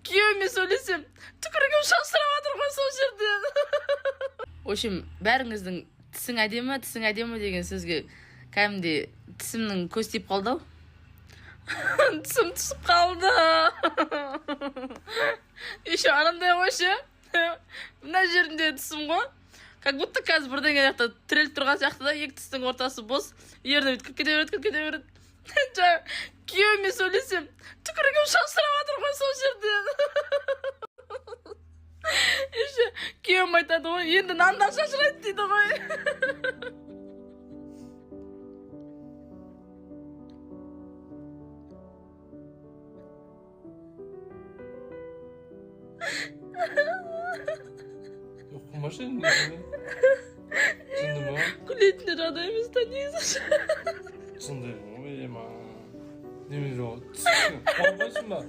Күйеуіме сөйлесем, түкірігім шашырап жатыр ғой сол жерден. В общем, бәріңіздің «тісің әдемі, тісің әдемі» деген сөзге кәдімгідей тісімнің көз тиіп қалды ау, тісім түсіп қалды. Еще анандай ғой ше, мына жерінде тісім ғой, как будто қазір бірдеңе ана жақта тіреліп тұрған сияқты да. Екі тістің ортасы бос, ерні бүйтіп кіріп кете береді, кіріп кете береді. Жаңа күйеуіме сөйлесем, түкірігім шашырап жатыр ғой сол жерден. Еще күйеуім айтады ғой: «Енді нандар шашырайды», — дейді ғой. Қумашы енді, жынды ма? Күлетін жағдай емес та негізі. Жынды ғой, ема. Неме, жоқ, қуанбайсың ба?